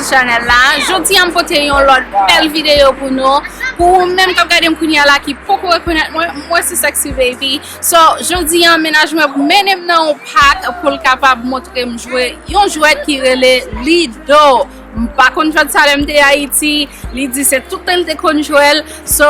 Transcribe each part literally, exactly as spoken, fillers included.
Chanèl la. Jodi a m pote yon lòt bèl videyo pou nou. Pou ou menm k ap gade m kounye a la ki poko rekonèt mwen, mwen se Sexy Baby. So, jodi a mennaj mwen mennen m nan yon pak pou l kapab montre m jwe yon jwèt ki rele Lido. M pa konn jwèt sa lè m te Ayiti. Li di se tout tan li te konn jwe l. So,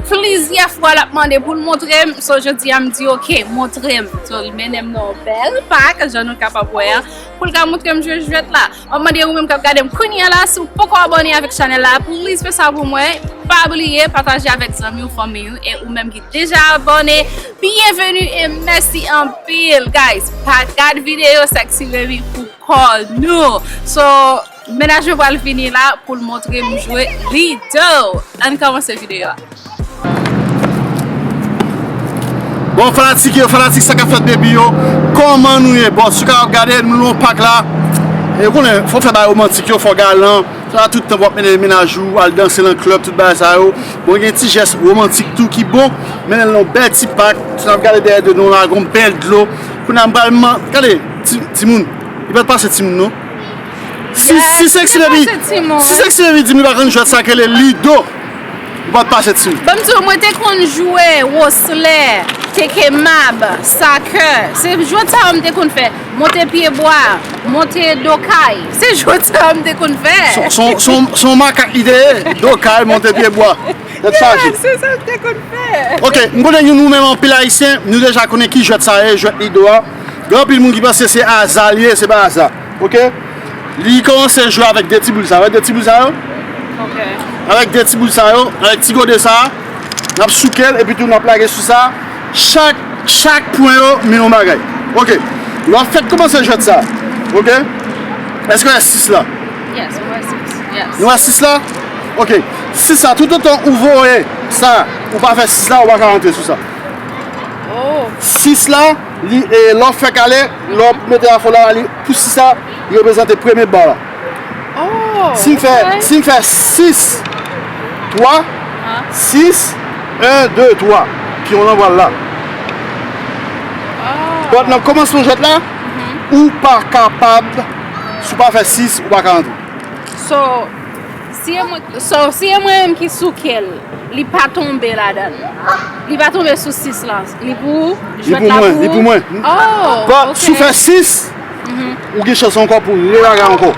plizyè fwa l ap mande pou l montre m. So, jodi a m di, "Ok, montre m." So, li mennen m nan yon bèl pak, jan nou kapab wè an, pou l ka montre m jwe jwèt la. M ap mande ou menm k ap gade m kounye a la, si w poko abòne avèk chanèl la, please fè sa pou mwen. Pa bliye pataje avèk zanmi w, fanmi w, e ou menm ki deja abòne, byenveni e mèsi anpil, guys. Pa gad videyo Sexy Baby pou kò nou. So, mennaj mwen pral vini la pou l montre m jwe Lido. Ann kòmanse videyo a. Bon, fanatik yo, fanatik sa k ap fèt depi yo, kòman nou ye? Bon, si w kapab gade, nou nan yon pak la. E ou konnen, fò w fè bagay womantik yo, fò w galan. Se pa tout tan w ap mennen mennaj ou al danse nan klèb, tout bagay sa yo. Bon, gen ti jès womantik tou ki bon. Mennen l nan yon bèl ti pak. Si n ap gade dèyè de nou la, gen yon bèl dlo. Kounye a m pral man-, gade, ti, timoun. Li pa t pase timoun, non. Si, si Sexy Baby, si Sexy Baby di m li pa konn jwèt sa k rele Lido, ou pa t pase timoun. Ban m di w, mwen te konn jwe woslè, teke mab, sakè. Se jwèt sa yo m te konn fè. Monte pye bwa, monte do kay. Se jwèt sa yo m te konn fè. Son, son, son, son makak li te ye, do kay, monte pye bwa. Tèt chaje. Yeah, se sa m te konn fè. Ok, m konnen nou menm anpil Ayisyen, nou deja konnen ki jwèt sa ye, jwèt Lido a. Gen anpil moun ki panse se aza l ye, se pa aza. Ok? Li kòmanse jwe avèk de ti boul sa yo. Wè de ti boul sa yo? Ok. Avèk de ti boul sa yo, avèk ti gode sa a, n ap souke l, epi tou n ap lage sou sa. Chak, chak pwen yo, men yon bagay. Ok. Lè w fèk kòmanse jwèt sa. Ok? Èske w wè sis la? Yes, mwen wè sis. Yes. Nou wè sis la? Ok. Sis la, toutotan ou voye sa, ou pa fè sis la, ou pa ka rantre sou sa. Oh. Sis la, li, e, lè w fè kale, lè w mete afon la, li, pou sis la, li reprezante premye ba la. Oh, si m fè, ok. Si m fè sis, twa, ah, sis, en, de, twa, pyon an pral la. Ah. But nan kòmansman jwèt la, mhm, ou pa kapab, si w pa fè sis, ou pa ka rantre. So, si e mwen, so, si e mwen menm ki souke l, li pa tonbe ladan l. Li pa tonbe sou sis lan. Li pou, li jwèt pou la mwen, pou li pou mwen. Oh, but, ok. Si w fè sis, mhm, ou gen chans ankò pou relage ankò.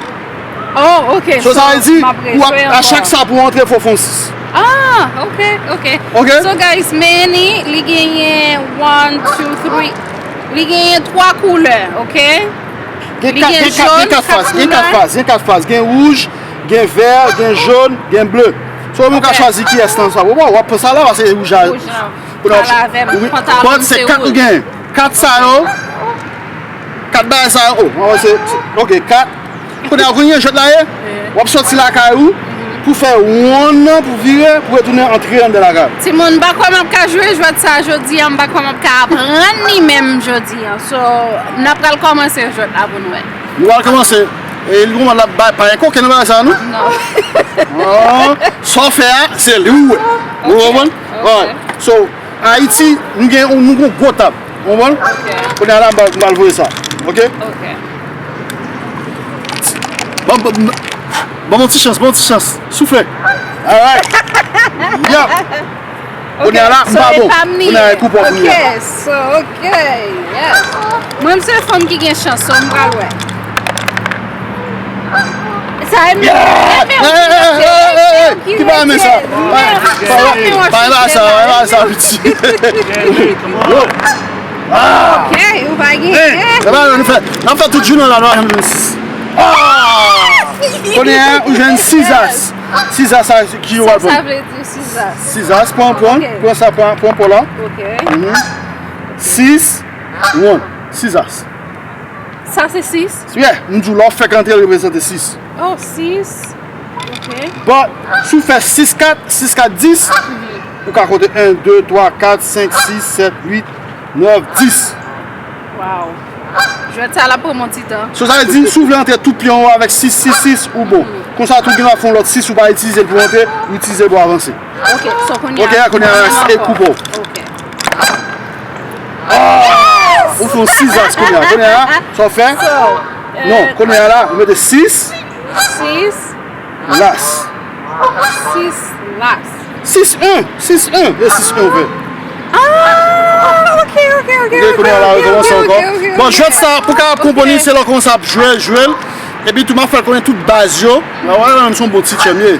Oh, ok. So, so, sa vle di, m ap pou a, rejwe a chak ankò. Sa pou antre, fò w fè yon sis. Ah, ok, ok. Ok? So, guys, Manny, li genyen one, two, three. Li genyen twa koulè, ok? Gen kat, gen kat, gen kat faz, gen kat faz, gen kat faz. Gen wouj, gen vè, gen jòn, gen ble. So, ou menm ou ka chwazi kiyès nan sa. Ou, w ap pran sa la, paske wouj la. Wouj la. Pale avè m, pantalon m se wouj. Kat ou genyen. Kat sa yo. Kat bagay sa yo. Oh, mwen se, ok, kat. Kounye a, ou konn jan jwèt la ye? W ap sòti lakay ou pou fè wonn nan, pou vire, pou retounen antre anndan lakay ou. Timoun, m pa kwè m ap ka jwe jwèt sa jodi a, m pa kwè m ap ka aprann li menm jodi a. So, n ap pral kòmanse jwèt la pou n wè. Nou pral kòmanse. E li kòmanse l ap bay, pa gen kokenn nan bagay sa, non? Non. Ah, sa w fè a, se li ou wè. Ou konprann? Ok. Alright. So, Ayiti, nou gen, nou gen yon gwo tab. Ou konprann? Ok. Kounye a la, m pral, m pral voye sa. Ok? Ok. Ban, ban, ban m yon ti chans, ban m yon ti chans. Soufle. Alright. Yeah. Ok, kounye a la, m pa bon. Kounye a, e koup ou kounye a. Ok, so, ok. Yes. Mwen, m se fanm ki gen chans, so m pral wè. Sa e menm. Yeah! Hey, hey, hey, hey, hey, hey! Ki pa renmen sa? Pa renmen sa, pa renmen sa, piti. Yo! Ah! Ok, ou pa gen. Hey, se pa nou fè. N ap fè tout jounen la, nou pa janm jwenn sis. Ah! Kounye a, ou jwenn sis as. Sis as, sa ki yo pral pran? Sa vle di sis as. Sis as, pran, pran, ok, pran sa, pran, pran pò la. Ok. Mhm. Sis, one, sis as. Sa se sis? Yeah, m di w, lè w fèk antre, l reprezante sis. Oh, sis. Ok. But, si w fè sis kat, sis kat dis, ou ka konte en, de, twa, kat, senk, sis, sèt, uit, nèf, dis. Wow. Jwèt sa la pran m yon ti tan. So, sa vle di, si w vle antre tout pyon ou avèk sis, sis, sis, ou bon. Konsa, tou gen w ap fè yon lòt sis, ou pa itilize l pou antre, ou itilize l pou avanse. Ok, so kounye a, ok, kounye a, e koup ou. Ok. Ah! Ou fè yon sis as kounye a. Kounye a, sa w fè? So, non, euh, kounye a la, ou mete sis. Sis. Las. Sis las. Sis en. Sis en. E sis en ou fè. Ah, ok, ok, ok. Ok, kounye a la, rekòmanse ankò. Bon, jwèt sa, pou kapab konprann li, se lè w kòmanse ap jwe, jwe l. Epi tou, m ap fè l konnen tout baz yo. Mwen wè, menm se yon bon ti tchè m ye.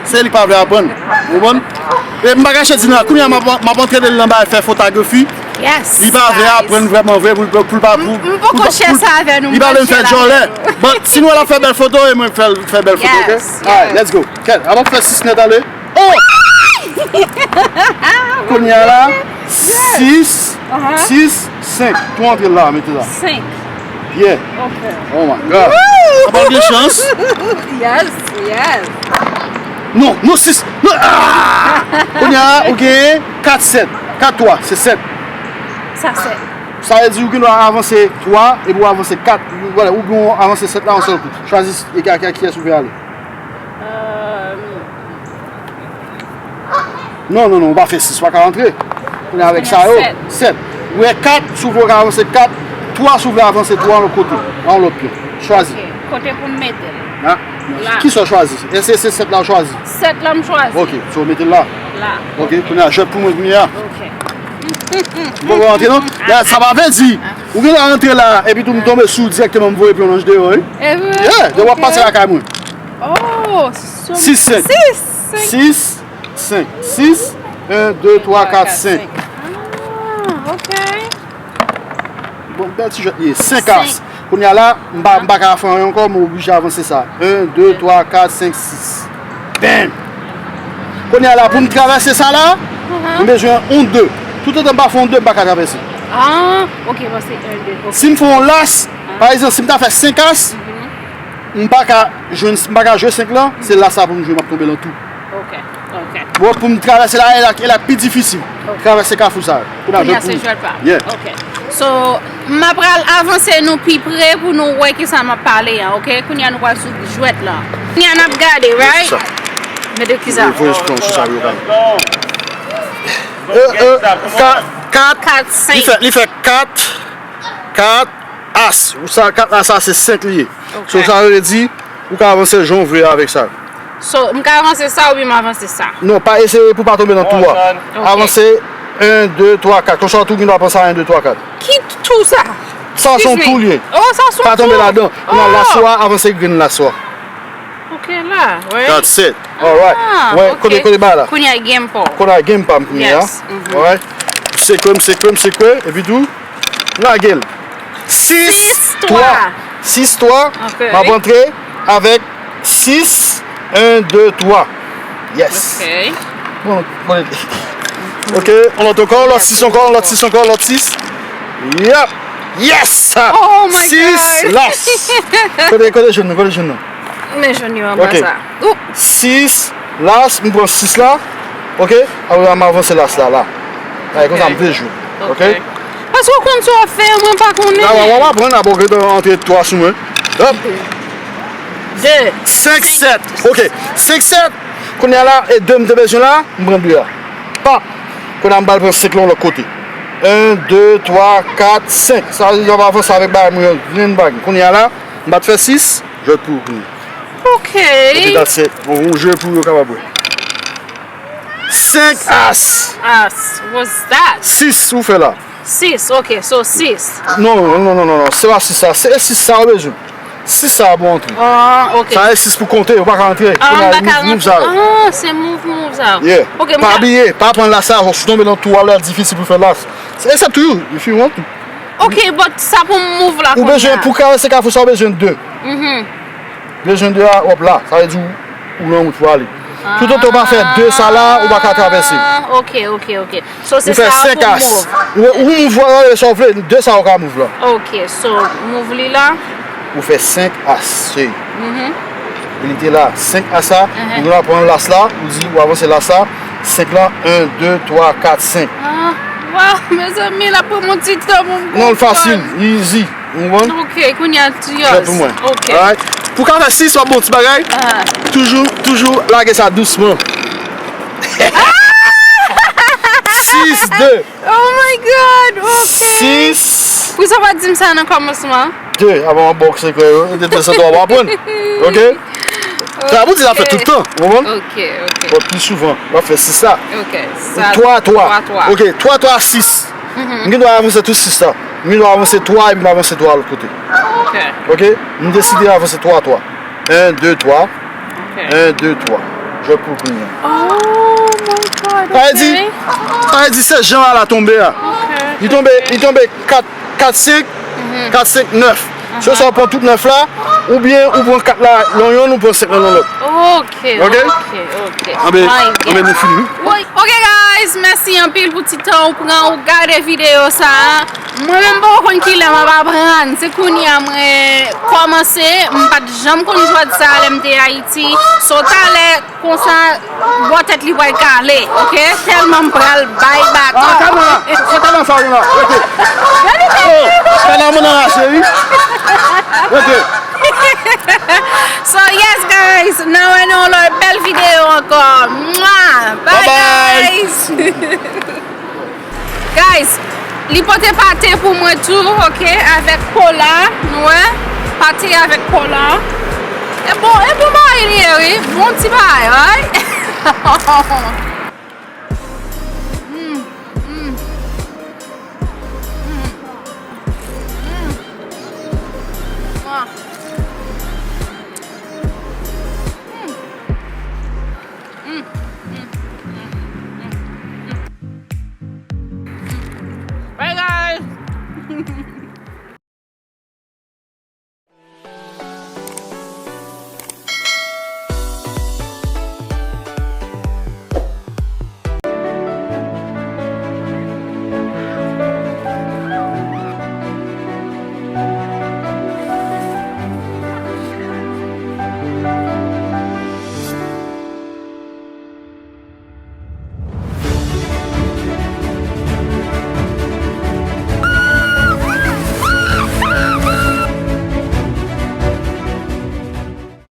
Se li k pa vle aprann. Ou konprann? E m pa kache di nou la, kounye a, m ap, m ap antrene l nan bagay fè fotografi. Yes. Li pa vle aprann vrèman vre pou, pou, pou l pa pou. M poko share sa avè nou. Li pa vle m fè djòlè. Bon, si nou wè l ap fè bèl foto, e mwen fè, fè bèl foto, ok? Yes, Alright, yes. Let's go. Kèt, avan fè sis nèt ale. Oh! Kounye a la, sis, sis, senk. Tou antre la, mete la. Senk. Yeah. Ok. Oh my God. Sa pa gen chans. Yes, yes. Non, non, sis. Non. Ah! Kounye a, ou genyen kat sèt. Kat twa, se sèt. Sa sèt. Sa vle di ou gen dwa avanse twa epi ou avanse kat. Voilà, ou gen avanse sèt la yon sèl kou. Chwazi e ki, ki, kiyès ou vle ale. Euh, Non, non, non, ou pa fè sis, ou pa ka rantre. Kounye a avèk sa yo, sèt. Ou wè kat, si w vle ou ka avanse kat, twa si w vle avanse twa yon lòt kote, yon lòt pye. Chwazi. Ok, kote pou m mete l? Ha? La. Kisa w chwazi? Èske se sèt la ou chwazi? Sèt la m chwazi. Ok, so mete l la. La. Ok, kounye a jwèt pou mwen kounye a. Ok. M poko rantre non. Ya, sa pa vle di ou gen dwa rantre la epi tou m tonbe sou direkteman m voye pyonn an deyò, wi. E vre? Yeah, de w ap pase lakay mwen. Oh, so Sis, senk. Sis, senk. Sis, senk. Sis, en, de, twa, kat, senk. Ah, ok. Bon, bèl ti jwèt li ye. Senk as. Kounye a la, m pa, m pa ka fè anyen ankò, m oblije avanse sa. En, de, twa, kat, senk, sis. Bam! Kounye a la, pou m travèse sa la, m bezwen yon de. Toutotan m pa fè yon de, m pa ka travèse. Ah, ok, bon, se en, de. Ok. Si m fè yon las, pa egzanp, si m ta fè senk as, m pa ka jwenn, m pa ka jwe senk lan, se las la pou m jwe, m ap tonbe nan tou. Ok, ok. Bon, pou m travèse la, e la, e la pi difisil. Travèse kafou sa. Pou n a Kounye a jwe se pou. Jwèt pa. Yeah. Ok. So, m ap pral avanse nou pi pre pou nou wè kisa m ap pale an, ok? Kounye a nou pral sou jwèt la. Kounye a n ap gade, right? Sa. Mete kisa? Voye sou sa yo, kan. E, e, kat, kat, Kat, li senk. fè, li fè kat, kat, as. Ou sa, kat as sa, se senk li ye. So, sa vle di, ou ka avanse jan w vle avèk sa. So, m ka avanse sa oubyen m avanse sa? Non, pa eseye pou pa tonbe nan tou a. Ok. Avanse, en, de, twa, kat. Konsa, tou gen dwa panse a en, de, twa, kat. Ki tou sa? Sa se yon Excuse me. Tou li ye. Oh, sa se yon Pa tonbe tou. ladan. Nan Oh. Las la, avanse grenn las la. Ok, la. Right? That's it. Alright. Ah, Wè, ok. Kote, kote ba la. Kounye a game ball. Kote a game pa m kounye a. Yes. Mhm. Alright. Sekwe m, sekwe m, sekwe. Epi tou, lage l. Sis, Sis, twa. twa. Sis, twa. Ok. M ap antre avèk sis, en, de, twa. Yes. Ok. Bon, bon. Ok, yon lòt ankò, yon lòt sis ankò, yon lòt sis ankò, yon lòt sis. Yep. Yes! Oh my Sis, God. Las. Kote, kote jwenn nou, kote jwenn nou. Men jwenn yo anba Ok. Sa. Oup. Sis, Las, m pran sis la. Ok? Apre, m avanse Las la, la. Ay, konsa m vle jwe. Ok? Paske w konn sa w ap fè, mwen pa konnen. La, w ap aprann, apre, w antre twa sou mwen. Hop. De. Senk, sèt. Ok. Senk, sèt. Kounye a la, e de m te bezwen la, m pran de a. Pap. Kounye a m pral pran senk lan lòt kote. En, de, twa, kat, senk. Sa vle di, m ap avanse avèk bagay mwen yo. Grenn bagay. Kounye a la, m pa t fè sis, jwèt pou ou kounye. Ok. Ok, that's it. Bon, yon jwe pou yo kapab wè. Senk as. As. What's that? Sis ou fè la. Sis. Ok, so sis. Non, non, non, non, non, non. Se pa sis sa. Se sis sa ou bezwen. Sis sa pou antre. Ah, ok. Sa e sis pou konte, ou pa ka antre. Ah, Ou m la pa ka move, move rantre. sa. Ah, se move, move sa. Yeah. Ok, m Pa ka- bliye, pa pran Las la, ou tonbe nan tou a, la difisil pou fè Las. It's up to you, if you want to. Ok, but sa pou m move la Ou kounye bezwen a. Pou travèse kafou sa, ou bezwen de. Mhm. Bezwen de a, hop la. Sa vle di ou, ou nan wout pou ale. Toutotan ou pa fè de sa la, ou pa ka travèse. Ah, ok, ok, ok. So, se Ou fè sa senk pou as. move. Ou, ou move, ou sa w vle, de sa ou ka move la. Ok, so, move li la. Ou fè senk as, cheri. Mhm. Li te la, senk as sa, Mhm. ou gen dwa pran Las la, ou di, ou avanse Las la, senk lan, en, de, twa, kat, senk. Ah, wow, mezanmi, l ap pran yon ti tan pou m Non, l fasil, konprann. Easy. Ou konprann? Ok, kounye a ti Jwèt pou mwen. Ok. Alright? Pou ka fè sis, w ap bon ti bagay. Ah. Toujou, toujou lage sa dousman. Sis, de. Oh my God, ok. Sis, Pou sa pa di m sa nan kòmansman? de. Avan w bòk sekrè yo, de tan sa w ap aprann. Ok? Sa pou di l ap fè tout tan, ou konprann? Ok, ok. Bon, pli souvan, l ap fè sis la. Ok, sa twa twa. Twa twa. Ok, twa twa sis. M gen dwa avanse tout sis la. M gen dwa avanse twa epi m avanse twa lòt kote. Ok. Ok? M deside avanse twa twa. En, de, twa. Ok. En, de, twa. Jwèt pou kounye a. Oh my God, ok. Sa vle di, sa vle di se jan a la tonbe a. Ok. Li tonbe, li tonbe kat, kat senk, kat senk nèf. Se swa ou pran tout nèf la, oubyen ou pran kat la nan yonn, ou pran senk lan nan lòt. Ok, ok, ok. Anben, anben nou fini, wi. Ok, guys, mèsi anpil pou ti tan ou pran ou gade videyo sa a. Mwen menm poko konn kilè m ap aprann. Se kounye a mwen kòmanse. M pa t janm konn jwèt sa a lè m te Ayiti. So, talè, konsa, bò tèt li pral kale, ok? Tèlman m pral bay baton. Ah, kalma, se kalma sa w gen la. Rete. Oh, kalma nan rache, wi. Rete. So, yes, guys, n a wè nan yon lòt bèl videyo ankò. Mwah! Bye, bye, guys. Guys, li pote pate pou mwen tou, ok, avèk kola, nou wè, pate avèk kola. E bon, e bon bagay li ye, wi, bon ti bagay, right?